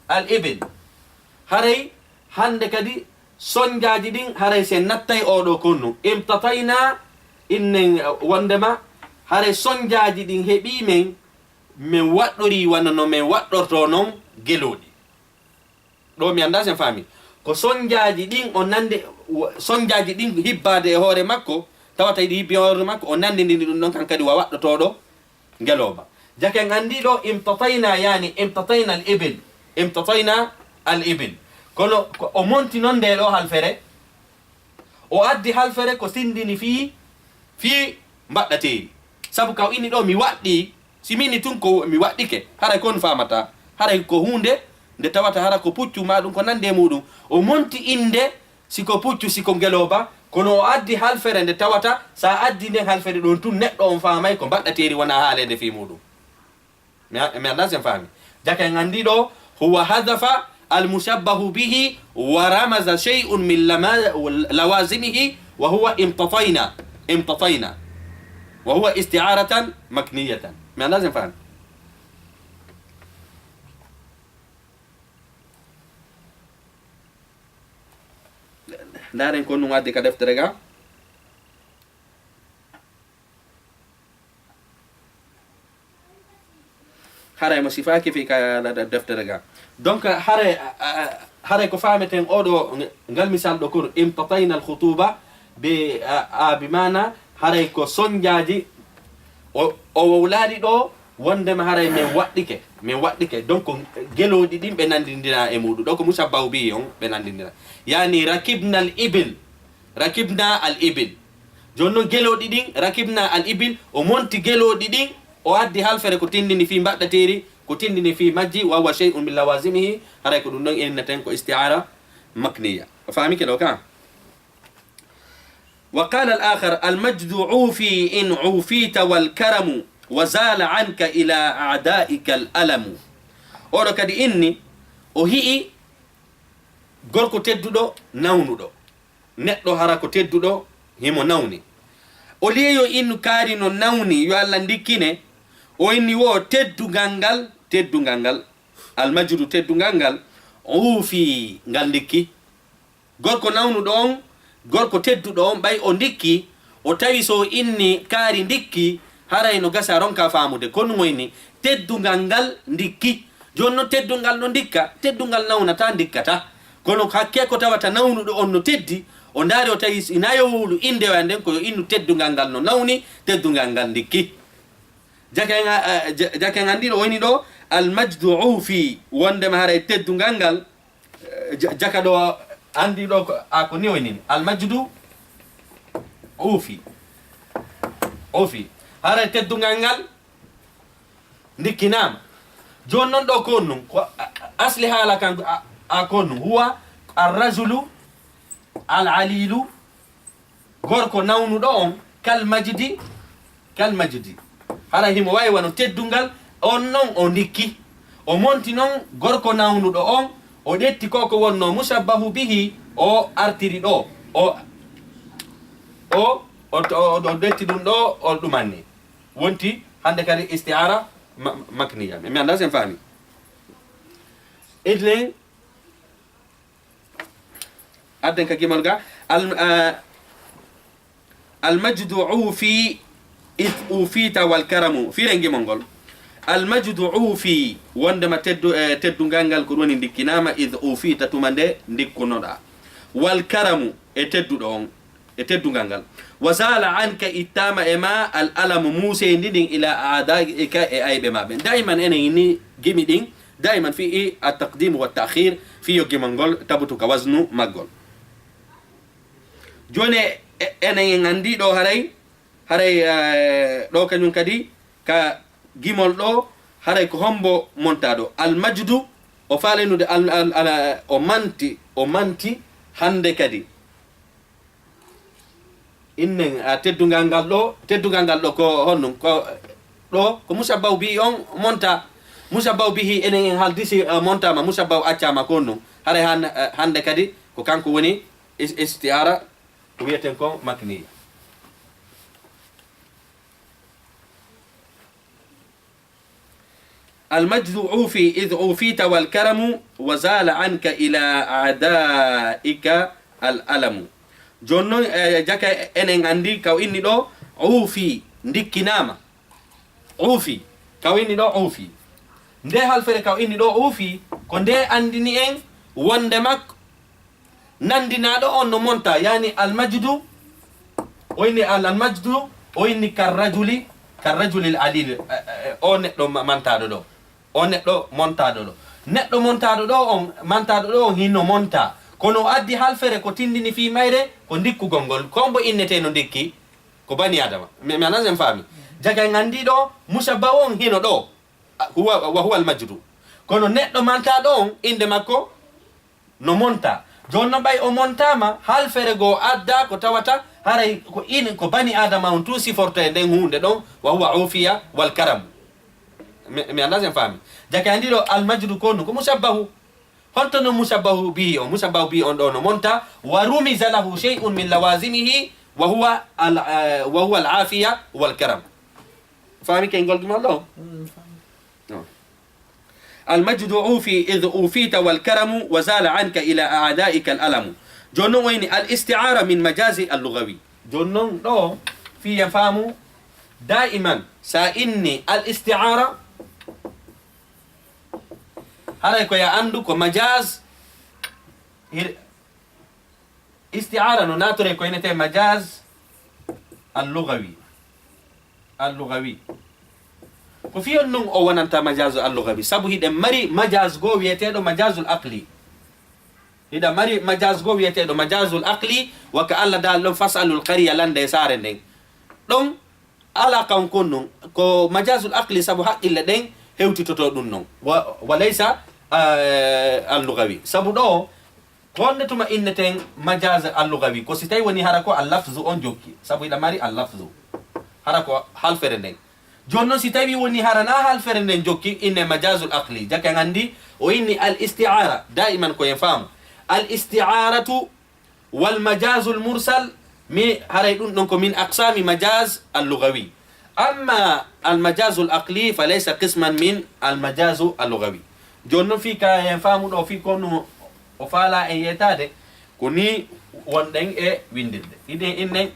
al ibil. Haray hannde kadi sonjaaji ɗin, haray si en nattay oo ɗo ko honɗum. Imtatayna, innen, eh, wonndema, haray sonjaaji ɗin heɓii men, min waɗɗorii wano no min waɗɗortoo non gelooɗi. Ɗo mi anndaa si en faami. Ko sonjaaji ɗin o nande, wa-, sonjaaji ɗin hibbaade e hoore makko, tawata hiɗi hibbi e hoore makko, o nandini ɗum ɗon kan kadi wa waɗɗotooɗo ngelooba. Jaka en anndi ɗo, imtatayna, yaani imtatayna al ibil. Imtatayna al ibil. Kono ko o monti non nde ɗo halfere, o addi halfere ko tindini fii, fii mbaɗɗateeri. Sabu ka o inni ɗo, mi waɗɗi, si mi inni tun ko mi waɗɗike, haray ko on faamata. Haray ko huunde nde tawata hara ko puccu maa ɗum ko nande e muɗum. O monti innde, si ko puccu, si ko ngelooba, kono o addi halfere nde tawata, sa addi nden halfere ɗon tun, neɗɗo on faamay ko mbaɗɗateeri, wonaa haaleede fii muɗum. Mi a-, mi anndaa si en faami. Jaka en anndi ɗo, huwa hadafa al mushabbahu bihi wa ramaza shay'un min lama-, lawazimihi wa huwa imtatayna. Imtatayna. Wa huwa isti'aratan makniyatan. Mi anndaa si en faami. Ndaaren ko ɗum addi ka deftere ga. Haray mo sifaaki fii ka deftere ga. Donc, haray, a, a, haray ko faameten oo ɗo, ngal misal ɗo kono, imtatayna al khutuba bi, a, a, bi maana, haray ko sonjaaji, o, o wowlaali ɗo, wonndema haray min waɗɗike, min waɗɗike. Donc, gelooɗi ɗin ɓe nandindina e muɗum. Ɗo ko mushabbahu bihi on ɓe nandindina. Yaani, rakibna al ibil, rakibna al ibil. Jooni non gelooɗi ɗin, rakibna al ibil, o monti gelooɗi ɗin, o addi halfere ko tindini fii mbaɗɗateeri, ko tindini fii majji, wa huwa shay'un min lawazimihi, haray ko ɗum ɗon inneten ko isti'ara makniya. O faamike ɗo ka? Wa qala al akhar, al majdu ufi in ufita wal karamu, wa zala anka ila a'daika al alamu. Oɗo kadi inni, o hi'i gorko tedduɗo, nawnuɗo. Neɗɗo hara ko tedduɗo, himo nawni. Au lieu yo innu kaari no nawni, yo Allah ndikkine, o inni wo teddungal ngal, teddungal ngal, almajru teddungal ngal, uufi ngal ndikki. Gorko nawnuɗo on, gorko tedduɗo on, ɓay o ndikki, o tawi so o inni kaari ndikki, haray no gasa ronka faamude. Kono mo inni, teddungal ngal ndikki. Jooni non teddungal no ndikka, teddungal nawnata, ndikkata. Kono hakke ko tawata nawnuɗo on no teddi, o ndaari o tawi ina yo wowlu innde wa nden ko yo innu teddungal ngal no nawni, teddungal ngal ndikki. Jaka en, eh, ja-, jaka en anndi ɗo woni ɗo, almajdu uufi, wondema haray teddungal ngal, eh, ja-, jaka ɗo anndi ɗo ko, a ko ni woni ni. Almajdu uufi. Uufi. Haray teddungal ngal ndikkinaama. Jooni non ɗo ko on ɗum, ko a-, a-, asli haala kan a, a ko on ɗum. Huwa arrajulu al alilu, gorko nawnuɗo on, kal majdi, kal majdi. Hara himo wayi wano teddungal, on non o ndikki. O monti non gorko nawnuɗo on, o ƴetti ko ko wonno mushabbahu bihi, o artiri ɗo. O, o, o, o, o ƴetti ɗum ɗo, o ɗumanni. Wonti hannde kadi isti'ara ma-, makniya. Mi anndaa sen faami. Idlen, adden ka gimol ga. Al, eh, almajdu uufi id uufita wal karamu. Firen gimol ngol. Almajdu uufi, wondema teddu-, eh, teddungal ngal ko woni ndikkinaama id uufita tuma nde ndikkunoɗaa. Wal karamu, e tedduɗo on, e teddungal ngal. Wa zala anka, ittaama e ma al alamu, muuseendi ndin, ila aadaika, e ayɓe ma ɓen. Daiman enen ni gimi ɗin, daiman fi i at taqdim wa ta'khir, fi yo gimol ngol tabutu ka waznu maggol. Jooni e-, enen en anndi ɗo haray, haray, eh, ɗo kañum kadi ka gimol ɗo, haray ko hombo monta ɗo? Al majdu, o faalenude al, al, al, o manti, o manti, Hannde kadi, innen, a, teddungal ngal ɗo, teddungal ngal ɗo ko honɗum? Ko ɗo, ko mushabbahu bihi on monta. Mushabbahu bihi enen en haaldii si, a, montama, mushabbahu accama ko honɗum? Haray han-, a, hannde kadi ko kanko woni is-, isti'ara, ko wiyeten ko makniya. المجد عوفي إذ عوفيت والكرم وزال عنك إلى أعدائك الألم. Jooni non, e, jaka enen anndi ka o inni ɗo, ufi, ndikkinaama. Ufi, ka o inni ɗo, ufi. Nde halfere ka o inni ɗo, ufi, ko nde anndini en wonde makko nanndinaaɗo on no monta, yani almajdu, o inni al-, almajdu, o inni karrajuli, karrajuli al-alil, e, e, e, o neɗɗo ma-, mantaaɗo ɗo, o neɗɗo montaaɗo ɗo. Neɗɗo montaaɗo ɗo on, mantaaɗo ɗo on hino monta. Kono o addi halfere ko tindini fii mayre, ko ndikkugol ngol. Ko mbo innetee no ndikki? Ko bani Adama. Mi, mi anas en faami. Jaka en anndi ɗo, mushabbahu on hino ɗo. A, huwa, wa huwa almajdu. Kono neɗɗo mantaaɗo on, innde makko no monta. Jooni non ɓay o montaama, halfere goo adda ko tawata haray ko in, ko bani Adama on tun siforto e nden huunde ɗon, wa huwa ufiya wal karam. Mi, mi anndaa si en faami. Jaka en anndi ɗo almajdu ko honɗum, ko mushabbahu. Honto no mushabbahu bihi on? Mushabbahu bihi on ɗo no monta, wa rumiza lahu shay'un min lawazimihi, wa huwa al, eh, wa huwa al afiya wal karam. Faami ke ngol ɗum ɗo? No. Almajdu ufi idh ufita wal karamu wa zala anka ila a'daika al alamu. Jooni non o inni al isti'ara min majazi al lugawi. Jooni non ɗo fii en faamu daiman sa inni al isti'ara, haray ko ya anndu ko majaz, hir-, isti'ara no naatore ko innetee majaz al-lughawi. Al-lughawi. Ko fii honɗum o wonanta majaz al-lughawi? Sabu hiɗen mari majaz goo wi'eteeɗo majazul aqli. Hiɗa mari majaz goo wi'eteeɗo majazul aqli, wa ka Allah daali ɗon, "Fas'alul qariya," lande e saare nden. Ɗon alaa kan kon non, ko majazul aqli sabu haqqille ɗen hewtitoto ɗum non. Wa, wa laysa, eh, al-lughawi. Sabu ɗo, honde tuma inneten majaz al-lughawi? Ko si tawi woni hara ko al-lafzu on jokki. Sabu hiɗa mari al-lafzu. Hara ko halfere nden. Jooni non si tawi woni hara na halfere nden jokki, inne majazul aqli. Jaka en anndi, o inni al-isti'ara. Daiman ko en faamu. Al-isti'aratu wal majazul mursal, mi haray ɗum ɗon ko min aqsami majaz al-lughawi. Amma al majazul aqli fa laysa qisman min al majazu al-lughawi. Jooni non fii ka en faamu ɗo fii ko no o faala en yeetaade, ko ni wonɗen e winndirde. Iɗen innen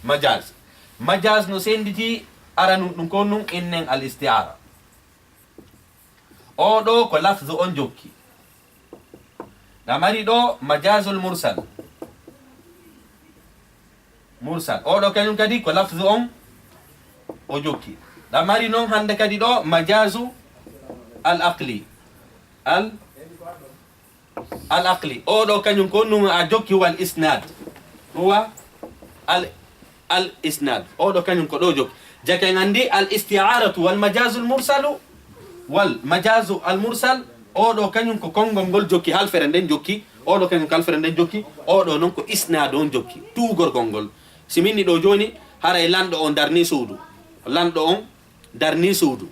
majaz. Majaz no sennditi, aranun ɗum ko nun innen al isti'ara. Oo ɗoo ko lafzu on jokki. Ɗa mari ɗoo majazul mursal. Mursal. Oo ɗoo kañum kadi ko lafzu on o jokki. Ɗa mari non hannde kadi ɗoo majazu al aqli. Al, al aqli. Oo ɗoo kañum ko nun a jokki wal isnad. Huwa al al isnad. Oo ɗoo kañum ko ɗoo jokki. Jaka en anndi al isti'aratu wal majazul mursalu, wal majazu al mursal. Oo ɗoo kañum ko konngol ngol jokki, halfere nden jokki. Oo ɗoo kañum ko halfere nden jokki. Oo ɗoo non ko isnad on jokki, tuugorgol ngol. Si min ni ɗoo jooni, haray lanɗo on darni suudu. Lanɗo on darni suudu.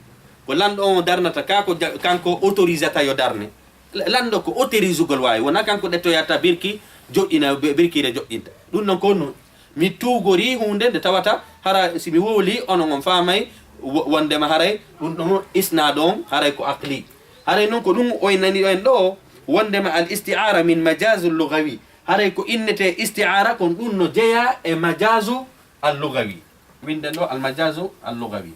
Ko lanɗo on darnata ka ko ja-, kanko autorisata yo darne. L-, lanɗo ko autorisugol waawi. Wona kanko ɗettoyata birki joƴƴina, be-, birkiire joƴƴinta. Ɗum ɗon ko no mi tuugorii huunde nde tawata hara si mi wowlii onon on faamay wo-, wondema haray ɗum ɗon isnaad on haray ko aqli. Haray non ko ɗum o innani ɗo en ɗo wondema al isti'ara min majazul lugawi. Haray ko innetee isti'ara kon ɗum no jeyaa e majazu al lugawi. Winden ɗo al majazu al lugawi.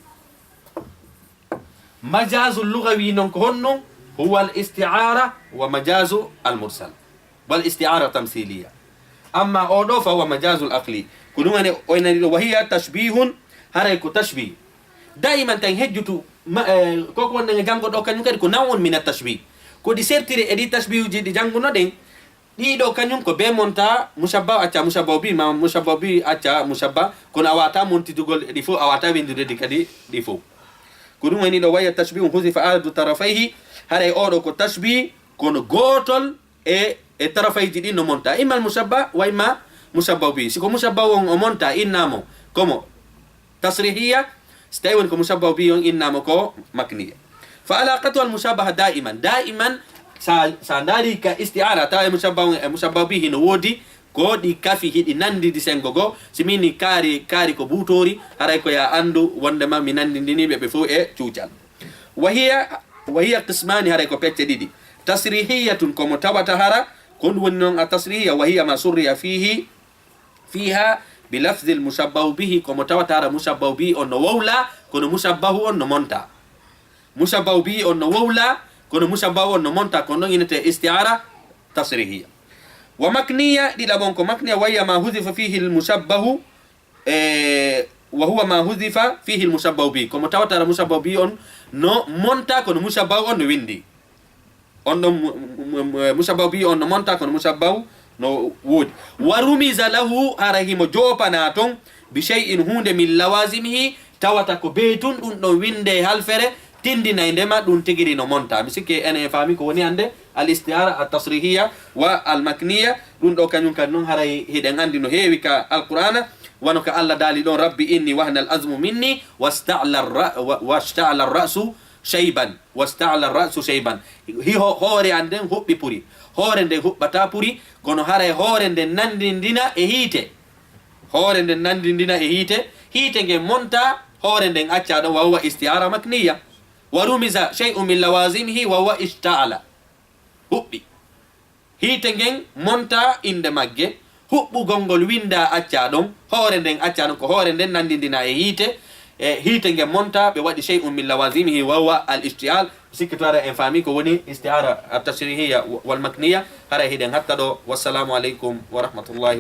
Majazu lugawi non ko honɗum? Huwa al isti'ara wa majazu al mursal. Wal isti'ara tamsiliya. Amma o ɗo fa huwa majazul aqli. Ko ɗum woni o innani ɗo wa hiya tashbihun, haray ko tashbih. Daiman tan hejjutu, ma, eh, ko ko wonɗen e janngo ɗo kañum kadi ko naw'un min at tashbih. Ko ɗi sertiri e ɗi tashbihuji ɗi janngunoɗen, ɗiɗo kañum ko be monta mushabba acca mushabba bi ma mushabba bi acca mushabba, kono a wata montidugol ɗi fof, a wata windude ɗi kadi ɗi fof. Ko ɗum woni ɗo waya tashbihun huzifa ahadu tarafayhi, haray oɗo ko tashbih kono gotol e e tarafayji ɗin no monta. Imma al mushabbah, wa imma mushabbah bihi. Si ko mushabbah on o monta, innamo komo tasrihiya, si tawi woni ko mushabbah bihi on, innamo ko makniya. Fa alaqatu al mushabbah daiman. Daiman, sa, sa ndaari ka isti'ara, tawa e mushabbah on, e mushabbah bihi no woodi, ko ɗi kafi hiɗi nandidi sengo goo. Si mini kaari, kaari ko buutoori, haray ko ya andu wondema mi nandindini ɓe, ɓe fow e cuucal. Wa hiya, wa hiya qismani, haray ko pecce ɗiɗi. Tasrihiyatun, komo tawata hara, ko ɗum woni non a tasrihiya, wa hiya ma surriya fihi, fiha bi lafzi al mushabbahu bihi, komo tawata hara mushabbahu bihi on no wowla, kono mushabbahu on no monta. Mushabbahu bihi on no wowla, kono mushabbahu on no monta, kono ɗon inete isti'ara tasrihiya. Wa makniya, ɗiɗaɓon ko makniya, wa hiya ma huzifa fihi al mushabbahu, e, wa huwa ma huzifa fihi al mushabbahu bihi, komo tawata hara mushabbahu bihi on no monta, kono mushabbahu on no windi. On ɗon mu-, mu-, mu-, mushabbahu bihi on no monta, kono mushabbahu no woodi. Wa rumiza lahu, hara himo joopana ton, bi shay'in, huunde, min lawazimihi, tawata ko bee tun ɗum ɗon winde e halfere, tindinay ndema ɗum tigiri no monta. Mi sikki enen en faami ko woni hannde al isti'ara at tasrihiya wa al makniya. Ɗum ɗo kañum kadi non haray hiɗen anndi no heewi ka Alqur'aana, wano ka Allah daali ɗon, "Rabbi inni wahana al azmu minni wasta'la ar-ra-, wa, washta'ala ar ra'su shayban, wasta'la ar ra'su shayban." Hi ho-, hoore an nden huɓɓi puri, hoore nden huɓɓata puri, kono haray hoore nden nanndindina e hiite. Hoore nden nanndindina e hiite, hiite ngen monta, hoore nden acca ɗon, wa huwa isti'ara makniya. Wa rumiza shay'un min lawazimihi wa huwa ishta'ala. Huɓɓi. Hiite ngen monta innde magge, huɓɓugol ngol winda acca ɗon, hoore nden acca ɗon, ko hoore nden nanndindina e hiite, e hiite ngen monta, ɓe waɗi shay'un min lawazimihi wa huwa al ishti'al. Sikki to haray en faami ko woni isti'ara at tasrihiya wal makniya, haray hiɗen hatta ɗo. Wassalamu aleykum wa rahmatullahi wa